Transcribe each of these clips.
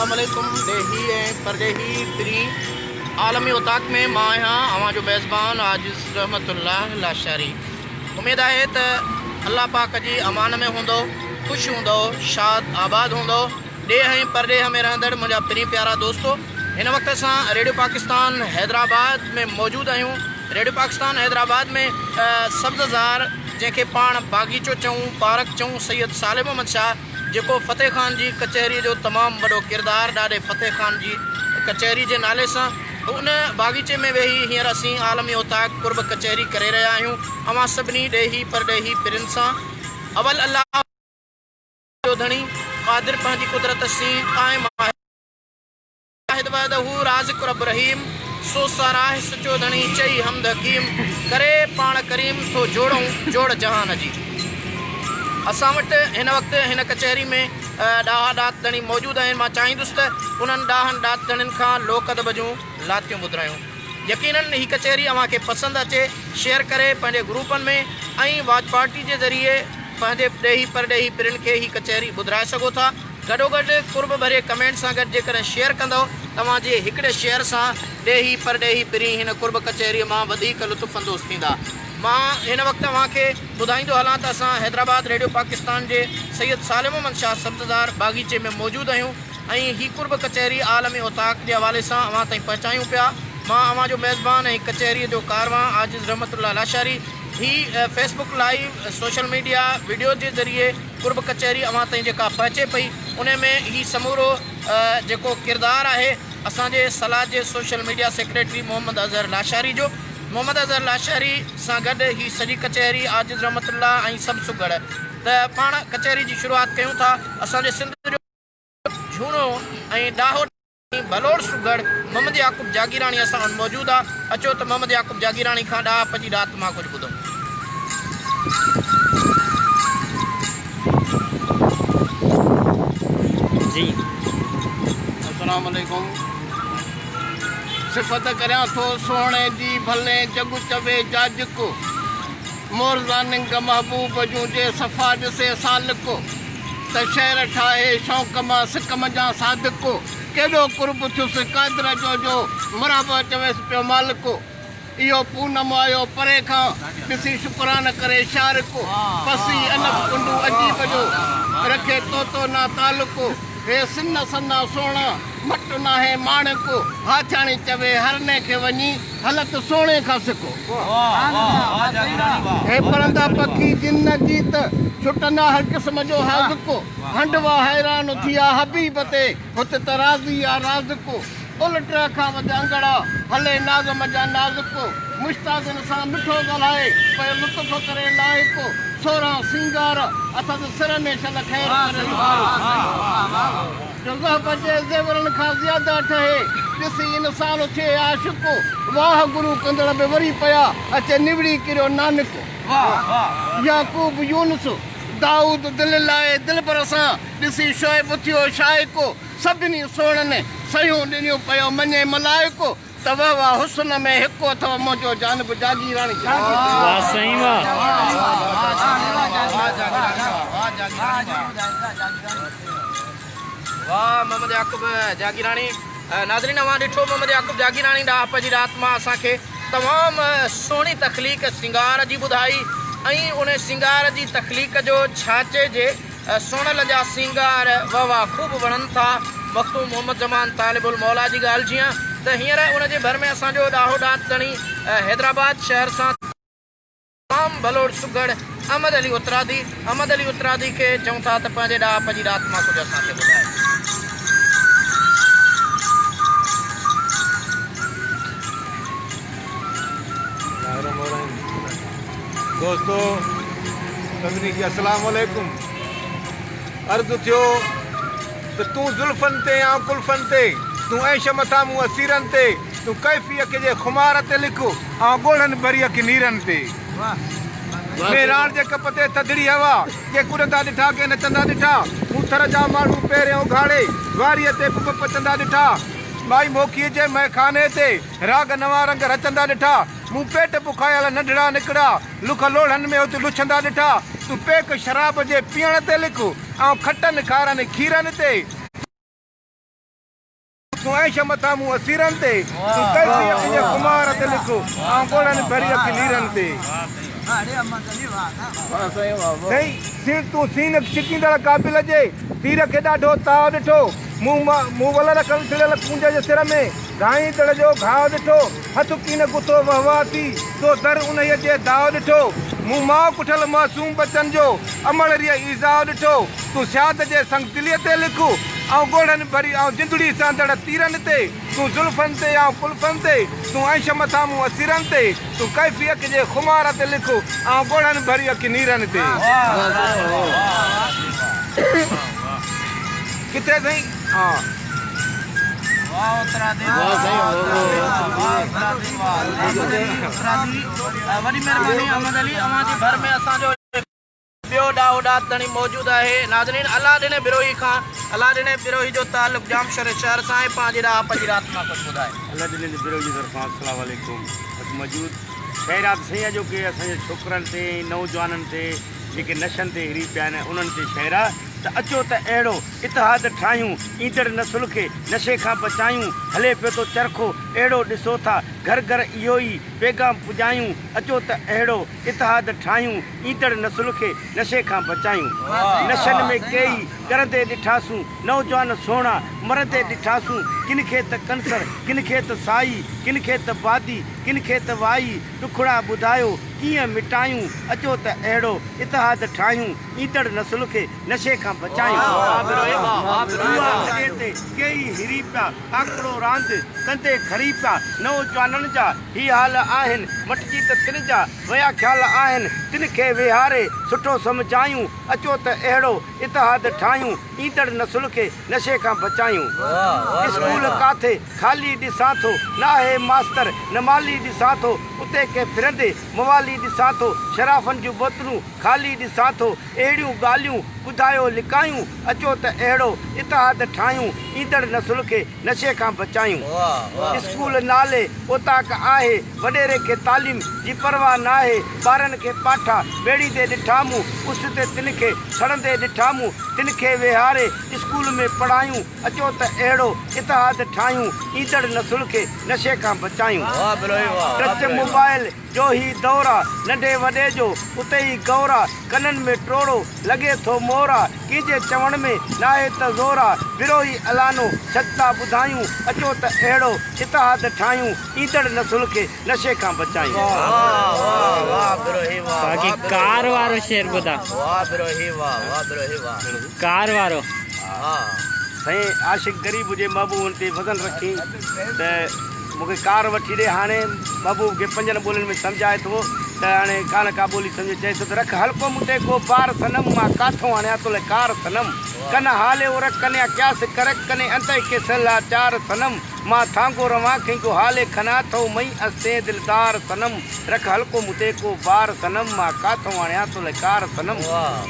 السلام عليڪم ڏيهي ۽ پرڏيهي پرين عالمي اوطاق ۾ مان آهيان اوهان جو ميزبان عاجز رحمت الله لاشاري اميد آهي ته الله پاڪ جي امان ۾ هوندو خوش هوندو شاد آباد هوندو ڏيهه ۽ پرڏيهه ۾ رهندڙ منهنجا پرين پيارا دوستو هن وقت اسان ريڊيو پاڪستان حيدرآباد ۾ موجود آهيون ريڊيو پاڪستان حيدرآباد ۾ سبززار جنهن کي پاڻ باغيچو چئون پارڪ چئون سيد صالح محمد شاهه جيڪو فتح خان جي ڪچهريء جو تمام وڏو ڪردار ڏاڏي فتح خان جي ڪچهري جي نالي سان ان باغيچي ۾ ويهي هينئر اسين عالمي اوطاق قرب ڪچهري ڪري رهيا آهيون اوهان سڀني ڏيهي پرڏيهي پرين سان اول الله جو ڌڻي قادر پنهنجي قدرت سين قائم آهي. واحد وحده رازق رب رحيم، سو ساراهه سچو ڌڻي چئي حمد حڪيم، ڪري پاڻ ڪريم ٿو جوڙئون جوڙ جهان جي. اسان وٽ هن وقت هن ڪچهري ۾ ڏاها ڏات ڌڻي موجود آهن، مان چاهيندس ته انهن ڏاهن ڏات ڌڻين کان لوڪ ادب جون لاتيون ٻڌرايون. يقينن هي ڪچهري اوهان کي پسند اچي، شيئر ڪري پنهنجي گروپن ۾ ۽ واچ پارٽي جي ذريعي پنهنجي ڏيهي پرڏيهي پرين کي هي ڪچهري ٻڌرائي سگهو ٿا. گڏوگڏ قرب ڀري ڪمينٽ سان گڏ جيڪڏهن شيئر ڪندؤ توهان جي هڪڙي شيئر سان ڏيهي پرڏيهي پرين هن قرب ڪچهريء مان وڌيڪ لطف اندوز ٿيندا. مان هن وقت اوهان کي ٻڌائيندو هلان ته اسان حيدرآباد ريڊيو پاڪستان جي سيد صالح محمد شاهه سبززار باغيچي ۾ موجود آهيون ۽ هي قرب ڪچهري عالمي اوطاق جي حوالي سان اوهان تائين پهچايون پيا. مان اوهان جو ميزبان ۽ ڪچهريء جو ڪاروان عاجز رحمت الله لاشاري هي Facebook live social media video جي ذريعي قرب ڪچهري اوهان تائين جيڪا پهچي پئي انهي ۾ هي سمورو جيڪو ڪردار آهي اسان جي سلاد جي social media secretary Muhammad Azhar Lashari جو محمد اظهر لاشاري سان گڏ هي سڄي ڪچهري عاجز رحمت الله ۽ سڀ سگهڙ ته پاڻ ڪچهري جي شروعات ڪيون ٿا اسان جي سنڌ جو جهونو ۽ ڏاهو ڀلوڙ سگهڙ محمد يعقوب جاگيراڻي اسان وٽ موجود آ اچو ته محمد يعقوب جاگيراڻي کان ڏاهپ جي ڏات مان ڪجهه ٻڌون. جي. السلام عليڪم صفت ڪريان ٿو سهڻي جي ڀلي جڳ چوي جاجڪ مورزاننگ محبوب جون جي صفا ڏسي سالڪ ته شعر ٺاهي شوق مان سڪ منجهان صادق ڪيڏو قرب ٿيس قادر جو جو مرحبا چويس پيو مالڪ اهو پونم آيو پري کان ڏسي شڪرانه ڪري شارق پسي انف ڪنڊو عجيب جو رکي طوطو نا تعلق هي سن سنا سهڻا مٽ ناهي ماڻڪ هاٿياڻي چوي هرني کي وڃي هلت سهڻي کان سکو. هي پرندا پکي جن نه جيت، ڇٽندا هر قسم جو حاذق. هنڊوا حيران ٿيا حبيب تي، هت ته راضي آ رازق. الٽ کان وڌ انگڙا، هلي ناز منجهان نازڪ. مشتاقن سان مٺو ڳالهائي، پيو لطف ڪري لائق. سورهن سينگار اٿس سر ۾ شل خير ڪري لڀائي. جو ذهب جي زيورن کان زياده ٺهي، ڏسي انسان ٿئي عاشق، واهه گرو ڪندڙ به وري پيا، اچي نوڙي ڪريو نانڪ. يعقوب يونس، دائود دل لائي دلبر سان، ڏسي شعيب ٿيو شائق، سڀني سهڻن صحيحون ڏنيون پيو مڃي ملائڪ، ته وه واه حسن ۾ هڪ اٿئو منهنجو جانب جاگيراڻي جاگير. واه سائين واه. واه محمد يعقوب جاگيراڻي ناظرين اوهان ڏٺو محمد يعقوب جاگيراڻي ڏاهپ جي رات مان اسان کي تمام سهڻي تخليق سينگار جي ٻڌائي ۽ ان سينگار جي تخليق جو ڇا چئجي سهڻل جا سينگار وه واه خوب وڻن ٿا. مخدوم محمد زمان طالب الموليٰ جي ڳالهه جيان ته هينئر ان جي ڀر ۾ اسان جو ڏاهو ڏات ڌڻي حيدرآباد شهر سان تمام ڀلوڙ سگهڙ احمد علي اترادي احمد علي اترادي کي چئون ٿا ته پنهنجي ڏاهپ جي ڏات مان ڪجهه اسان کي ٻڌائي. دوستو سڀني کي السلام عليڪم عرض ٿيو ته تون زلفن تي آئون ڪلفن تي تون عيش مٿان مون اسيرن تي تون ڪيفي اک جي خمار تي لک آئون ڳوڙهن ڀري اک نيرن تي مهراڻ جي ڪپ تي ٿڌڙي هوا ڪي ڪڏندا ڏٺا ڪي نچندا ڏٺا مون ٿر جا ماڻهو پيرين اگهاڙي واريء تي پپ پچندا ڏٺا مائي موکيء جي مئخاني تي راڳ نوان رنگ رچندا ڏٺا، مون پيٽ بکايل ننڍڙا نڪڙا، لک لوڙهن ۾ ات لڇندا ڏٺا، تون پيڪ شراب جي پيئڻ تي لک، آئون کٽن کارن کيرن تي. تون عيش مٿان مون اسيرن تي، تون ڪيفي اک جي خمار تي لک، آئون ڳوڙهن ڀري اک نيرن تي. سائين سين تون سين ڇڪيندڙ قابل جي، تير کي ڏاڍو تاء ڏٺو، مون مون ولر کان وڇڙيل ڪونج جي سر ۾، گهائيندڙ جو گهاء ڏٺو، هٿ ڪين گٿو وهه واه ٿي، تو در انهيء جي داء ڏٺو، مون ماء ڪٺل معصوم ٻچن جو، امڙ ريء ايذاء ڏٺو، تون سياد جي سنگدليء تي لک، آئون ڳوڙهن ڀري آئون جندڙي سهندڙ تيرن تي، تون زلفن تي آئون ڪلفن تي، تون عيش مٿان مون اسيرن تي، تون ڪيفي اک جي خمار تي لک، آئون ڳوڙهن ڀري اک نيرن تي. ڪٿي سائين؟ وڏي مهرباني احمد علي اوهان جي ڀر ۾ اسان جو ٻيو ڏاهو ڏات ڌڻي موجود آهي ناظرين الله ڏني بروهي کان الله ڏني بروهي جو تعلق ڄامشوري شهر سان آهي پنهنجي ڏاهپ جي رات مان ڪجهه ٻڌائي. الله ڏني بروهي جي طرفان السلام عليڪم حق موجود خيرات سائين اڄوڪي اسان جي ڇوڪرن تي ۽ نوجوانن تي جيڪي نشن تي هري پيا آهن انهن تي شعر آ ته اچو ته اهڙو اتحاد ٺاهيون ايندڙ نسل کي نشي کان بچايون هلي پيو ٿو چرخو اهڙو ڏسو ٿا گهر گهر اهو ئي پيغام پڄايون اچو ته اهڙو اتحاد ٺاهيون ايندڙ نسل کي نشي کان بچايون نشن ۾ ڪيئي ڪرندي ڏٺاسون نوجوان سهڻا مرندي ڏٺاسون ڪن کي ته ڪنسر ڪن کي ته سائي ڪن کي ته بادي ڪن کي ته وائي ڏکڙا ٻڌايو ڪيئن مٽايون اچو ته اهڙو اتحاد ٺاهيون ايندڙ نسل کي نشي کان بچايون جوا اڏي تي ڪيئي هري پيا آڪڙو راند ڪندي کري پيا نوجوانن جا هي حال آهن مٽجي ته تن جا ويا خيال آهن تن کي ويهاري سٺو سمجهايون اچو ته اهڙو اتحاد ٺاهيون ايندڙ نسل کي نشي کان بچايون اسڪول ڪاٿي خالي ڏسان ٿو ناهي ماستر نه مالي ڏسان ٿو اتي ڪي ڦرندي موالي ڏسان ٿو شرافن جون بوتلون خالي ڏسان ٿو اهڙيون ڳالهيون ٻڌايو لڪايون اچو ته اهڙو اتحاد ٺاهيون ايندڙ نسل کي نشي کان بچايون اسڪول نالي اوطاق آهي وڏيري کي تعليم جي پرواهه ناهي ٻارن کي پاٺا ٻيڙيندي ڏٺا مون اس تي تن کي سڙندي ڏٺا مون تن کي ويهاري اسڪول ۾ پڙهايون اچو ته اهڙو اتحاد ٺاهيون ايندڙ نسل کي نشي کان بچايون ٽچ موبائل جو هي دور آ ننڍي وڏي جو اتي ئي غور آ ڪنن ۾ ٽوڙو لڳي ٿو مور آ ڪنهن جي چوڻ ۾ ناهي ته زور آ بروهي الانو سچ ٿا ٻڌايون اچو ته اهڙو اتحاد ٺاهيون ايندڙ نسل کي نشي کان بچايون. باقي ڪار وارو شعر ٻڌا. ڪار وارو. سائين عاشق غريب هجي محبوب ان تي وزن رکي ته مون کي ڪار وٺي ڏي هاڻي محبوب کي پنجن ٻولين ۾ سمجهائي ٿو ته هاڻي ڪا نه ڪا ٻولي سمجهي چئي ٿو ته رک هلڪو مون تي ڪو بار صنم مان ڪاٿو آڻيان تو لاء ڪار صنم ڪن حال اورڪ ڪنيا قياس ڪرڪ ڪني انتئي ڪي سلا چار صنم مان ٿانگو روان کئين ڪو حالي کنا ٿو مئي استين دلدار صنم رک هلڪو مون تي ڪو بار صنم مان ڪاٿو آڻيان تو لاء ڪار صنم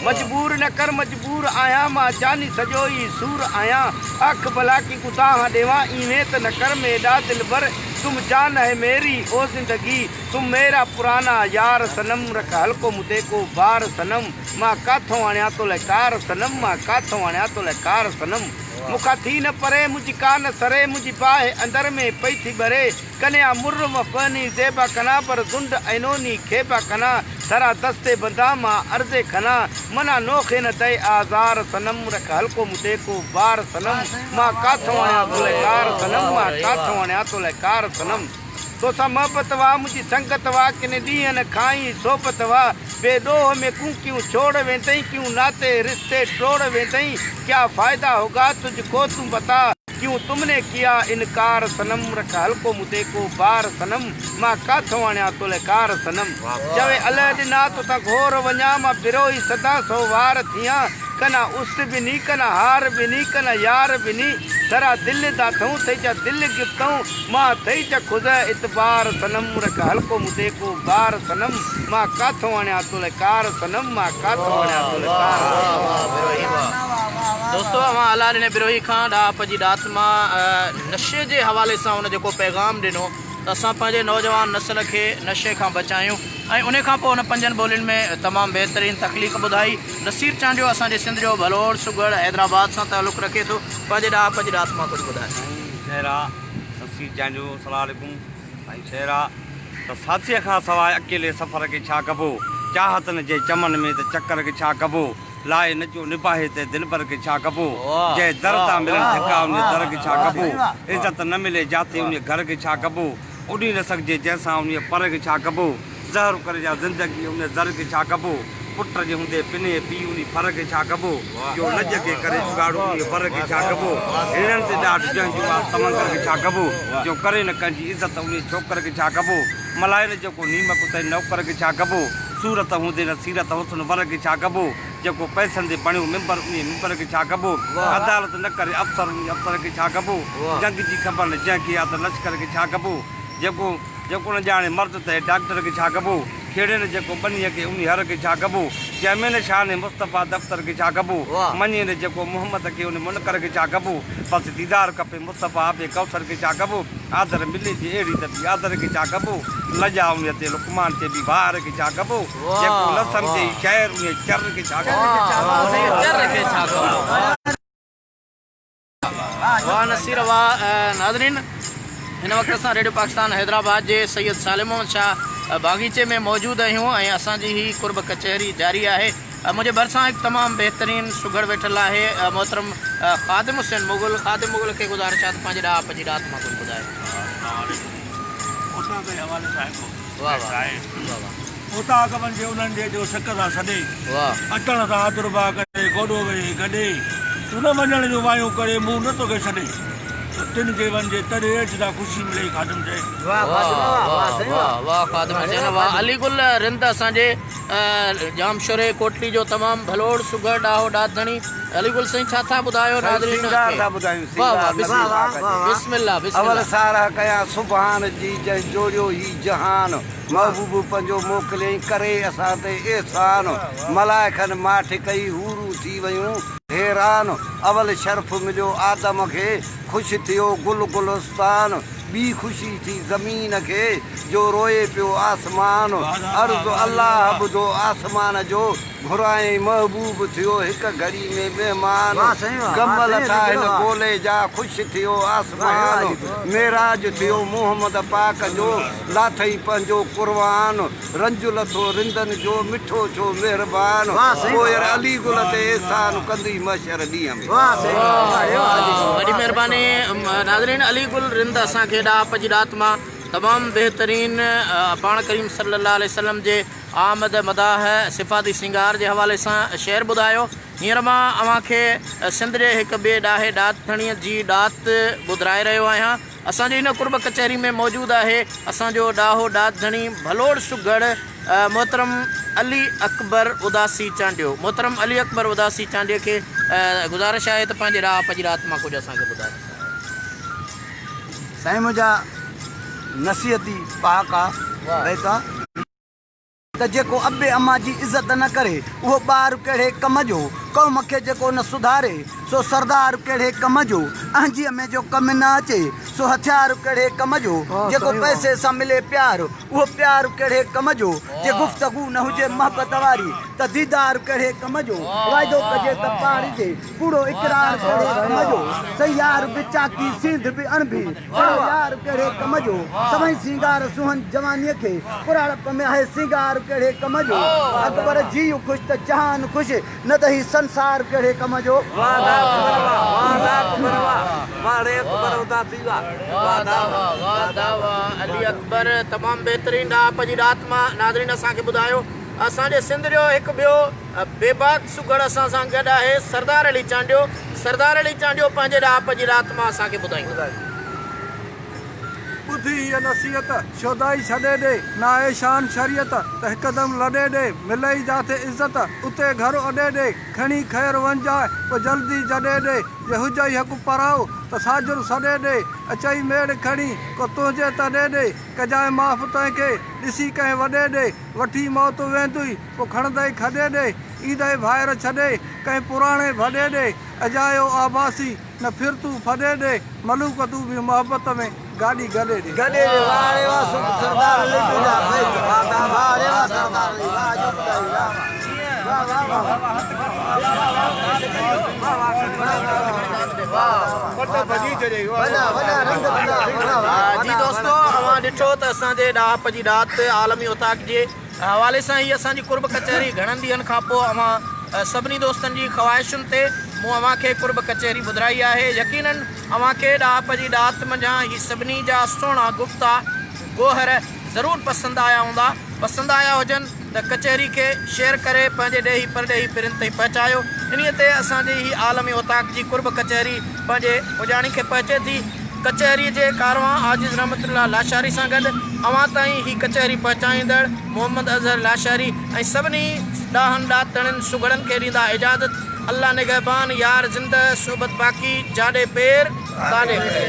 مجبور نه ڪر مجبور آهيان مان جاني سڄو ئي سور آهيان اک ڀلا ڪي گداهان ڏيوان ايوين ته نه ڪر ميڏا دلبر تم جان هي ميري او زندگي تم ميرا پرانا يار صنم رک هلڪو مون تي ڪو بار صنم مان ڪاٿو آڻيان تو لاء ڪار صنم مان ڪاٿو آڻيان تو لاء ڪار صنم مون کان ٿي نه پري، منهنجي ڪا نه سري، منهنجي باهه اندر ۾ پئي ٿي ٻري. ڪنيا مر و فهني زيبا ڪنا بر زنڊ عينوني کيبا ڪنا ٿرا دستي بندا مان عرضي کنا منا نوخي نه دئي آزار صنم رک هلڪو مون تي ڪو بار صنم مان ڪاٿئون آڻيان تو لئه ڪار صنم مان ڪاٿئون آڻيان تو لئه ڪار صنم. توسان محبت وا منهنجي سنگت وا ڪني ڏينهن نه کائين صحبت وا بي ڏوهه ۾ ڪون ڪيون ڇوڙ ويندئين ڪيون ناتي رشتي ٽوڙ ويندئين ڪيا فائده هوگا تجھ ڪو تون بتا ڪيون تم ني ڪيا انڪار صنم رک هلڪو مون تي ڪو بار صنم مان ڪاٿئون آڻيان تو لئه ڪار صنم چوي الهه ڏنا توتان گهور وڃان مان بروهي سدا سو وار ٿيان ڪنا است به ني ڪنا هار به ني ڪنا يار به ني ٿرا دل داٿئون ٿئي چا دل گفتئون مان ٿئي چا خزه اتبار صنم رک هلڪو مون تي ڪو بار صنم مان ڪاٿئون آڻيان تو لئه ڪار صنم مان ڪاٿئون آڻيان تو لئه ڪار صنم. دوستو اوهان الله ڏني بروهي کان ڏاهپ جي ڏات مان نشي جي حوالي سان ان جيڪو پيغام ڏنو ته اسان پنهنجي نوجوان نسل کي نشي کان بچايون ۽ انهي کان پوء هن پنجن ٻولين ۾ تمام بهترين تخليق ٻڌائي. نصير چانڊيو اسان جي سنڌ جو ڀلوڙ سگهڙ حيدرآباد سان تعلق رکي ٿو. پنهنجي ڏاهپ جي ڏات مان ڪجهه ٻڌاء. سائين شعر آ نصير چانڊيو السلام عليڪم سائين شعر آ ته ساٿيء کان سواء اڪيلي سفر کي ڇا ڪبو چاهت نه جنهن چمن ۾ ته چڪر کي ڇا ڪبو لائي نه جو نباهي ته دلبر کي ڇا ڪبو جنهن در تان ملن ڌڪا انهيء در کي ڇا ڪبو عزت نه ملي جاٿي انهيء گهر کي ڇا ڪبو اڏي نه سگهجي جنهن سان انهيء پر کي ڇا ڪبو زهر ڪري جا زندگي انهيء زر کي ڇا ڪبو پٽ جي هوندي پنهي پيء انهي ڦر کي ڇا ڪبو جو لڄ کي ڪري اگهاڙو انهيء ور کي ڇا ڪبو هيڻن تي ڏاڍ جنهن جو آ سمنگر کي ڇا ڪبو جو ڪري نه ڪنهن جي عزت انهيء ڇوڪر کي ڇا ڪبو ملائي نه جيڪو نيمڪ اتهين نوڪر کي ڇا ڪبو صورت هوندي نه سيرت حسن ور کي ڇا ڪبو جيڪو پئسن تي بڻيو ممبر انهيء ممبر کي ڇا ڪبو عدالت نه ڪري افسر انهيء افسر کي ڇا ڪبو جنگ جي خبر نه جنهن کي آ ته لشڪر کي ڇا ڪبو جيڪو جيڪو نه ڄاڻي مرض تنهن ڊاڪٽر کي ڇا ڪبو؟ کيڙي نه جيڪو ٻنيء کي انهي هر کي ڇا ڪبو؟ جنهن ۾ نه شان مصطفيٰ دفتر کي ڇا ڪبو؟ مڃي نه جيڪو محمد کي انهي منڪر کي ڇا ڪبو؟ بس ديدار کپي مصطفيٰ آب ڪوثر کي ڇا ڪبو؟ آڌر ملي جي اهڙي ته ٻي آڌر کي ڇا ڪبو؟ لڄا انهيء تي لقمان چئي ٻي واهر کي ڇا ڪبو؟ جيڪو نه سمجهي هي شعر انهيء چر کي ڇا ڪبو؟ انهيء چر کي ڇا ڪبو؟ واه نصير واه ناظرين هن وقت اسان ريڊيو پاڪستان حيدرآباد جي سيد صالح محمد شاهه باغيچي ۾ موجود آهيون ۽ اسان جي هي قرب ڪچهري جاري آهي منهنجي ڀرسان هڪ تمام بهترين سگهڙ ويٺل آهي محترم خادم حسين مغل خادم مغل کي گذارش آهي ته پنهنجي ڏاهپ جي ڏات مان ڪجهه ٻڌائي. السلام عليڪم اوطاق جي حوالي سان هڪ واه بيت واه آهي. واه واه. اوطاق وڃجي انهن جي جو سڪ سان سڏي. اچڻ سان آڌرڀاء ڪري گوڏو ويهي گڏي. تون نه وڃڻ جون وايون ڪري مون نه توکي ڇڏي. تو تن جي وڃجي تڏهن اچ جا خوشي ملئي خادم چئي. واه واه واه خادم حسين واه علي گل رند اسان جي ڄامشوري ڪوٽڙي جو تمام ڀلوڙ سگهڙ ڏاهو ڏات ڌڻي علي گل سائين ڇا ٿا ٻڌايو سائين ناظرين سينگار کي ٿا ٻڌايون واه واه سينگار بسم نبي الله پاڪ جي بسم الله بسم اول الله ساراهه ڪيان سبحان جي جنهن جوڙيو هي جهان. محبوب پنهنجو موڪليائين، ڪري اسان تي احسان. ملائڪن ماٺ ڪئي، حورون ٿي ويون حيران. اول شرف مليو آدم کي، خوش ٿيو گل گلستان. ٻي خوشي ٿي زمين کي، جو روئي پيو آسمان. عرض الله ٻڌو آسمان جو، گهرايائين محبوب ٿيو هڪ گهڙي ۾ مهمان. غم لٿا هن گولي جا، خوش ٿيو آسمان. معراج ٿيو محمد پاڪ جو، لاٿئي پنهنجو قرآن، رنج لٿو رندن جو، مٺو ڇو مهربان، پوئر علي گل تي احسان، ڪندي محشر ڏينهن ۾. وڏي مهرباني ناظرين علي گل رند اسان کي ڏاهپ جي ڏات مان تمام بهترين پاڻ ڪريم صلي الله عليه وسلم جي آمد مداح صفاتي سينگار جي حوالي سان شعر ٻڌايو هينئر مان اوهان کي سنڌ جي هڪ ٻئي ڏاهي ڏات ڌڻي جي ڏات ٻڌرائي رهيو آهيان اسان جي هن قرب ڪچهري ۾ موجود آهي اسان جو ڏاهو ڏات ڌڻي ڀلوڙ سگهڙ محترم علي اڪبر اداسي چانڊيو محترم علي اڪبر اداسي چانڊيي کي گذارش آهي ته پنهنجي ڏاهپ جي رات مان ڪجهه اسان کي ٻڌائي. سائين منهنجا نصيحتي پهاڪا بيت. ته جيڪو ابي امان جي عزت نه ڪري، اهو ٻار ڪهڙي ڪم جو؟ قوم کي جيڪو نه سڌاري، سو سردار ڪهڙي ڪم جو؟ اهنجيء ۾ جو ڪم نه اچي، سو هٿيار ڪهڙي ڪم جو؟ جيڪو پئسي سان ملي پيار، اهو پيار ڪهڙي ڪم جو؟ جي گفتگو نه هجي محبت واري، ته ديدار ڪهڙي ڪم جو؟ وعدو ڪجي ته پاڙجي، ڪوڙو اقرار ڪهڙي ڪم جو؟ سيار به چاڪي، سينڌ به اڻڀي، اهڙو يار ڪهڙي ڪم جو؟ سڀئي سينگار سونهن جوانيء کي، پراڙپ ۾ آهي سينگار ڪهڙي ڪم جو؟ اڪبر جيء خوش ته جهان خوش، نه ته هي سنسار ڪهڙي ڪم جو؟ واه داوا واه داوا علي اڪبر تمام بهترين ڏاهپ جي ڏات مان ناظرين اسان کي ٻڌايو اسان جي سنڌ جو هڪ ٻيو بيباڪ سگهڙ اسان سان گڏ آهي سردار علي چانڊيو سردار علي چانڊيو پنهنجي ڏاهپ جي رات مان اسان کي ٻڌائيندو. ٻڌ هيء نصيحت، شودائي ڇڏي ڏي، ناهي شان شريعت، ته هڪدم لڏي ڏي، ملئي جاٿي عزت، اتي گهر اڏي ڏي، کڻي خير وڃجانء، پوء جلدي جڏي ڏي، جي هجئي حق پرائو، ته ساجهر سڏي ڏي، اچئي ميڙ کڻي، ڪو تنهنجي تڏي ڏي، ڪجانء معاف تنهن کي، ڏسي ڪنهن وڏي ڏي، وٺي موت ويندوئي، پوء کڻندئي کڏي ڏي، ايندئي ڀائر ڇڏي، ڪنهن پراڻي ڀڏي ڏي، اجايو آڀاسي، نه ڦر تون ڦڏي ڏي، ملوڪ تون به محبت ۾، گاڏي گڏي ڏي. گڏي ڏي، واه ڙي واه سنڌ سردار علي تنهنجا بيت، واه ڙي واه سردار علي واه جو ٻڌائي واه واه. جي دوستو اوهان ڏٺو ته اسان جي ڏاهپ جي ڏات عالمي اوطاق جي حوالي سان هي اسان جي قرب ڪچهري گهڻن ڏينهن کان پوء اوهان سڀني دوستن جي خواهشن تي مون اوهان کي قرب ڪچهري ٻڌرائي آهي يقينن اوهان کي ڏاهپ جي ڏات منجهان هي سڀني جا سهڻا گفتا گوهر ضرور پسند آيا هوندا. پسند آيا هجن ته ڪچهري کي شيئر ڪري پنهنجي ڏيهي پرڏيهي پرين تائين پهچايو. انهيء تي اسان جي هي عالمي اوطاق جي قرب ڪچهري پنهنجي پڄاڻي کي پهچي ٿي. ڪچهري جي ڪاروان عاجز رحمت الله لاشاري سان گڏ اوهان تائين هي ڪچهري پهچائيندڙ محمد اظهر لاشاري ۽ سڀني ڏاهن ڏاتڻين سگهڙن کي ڏيندا اجازت. الله نگهبان يار زنده صحبت باقي جاڏي پير تاڏي خير.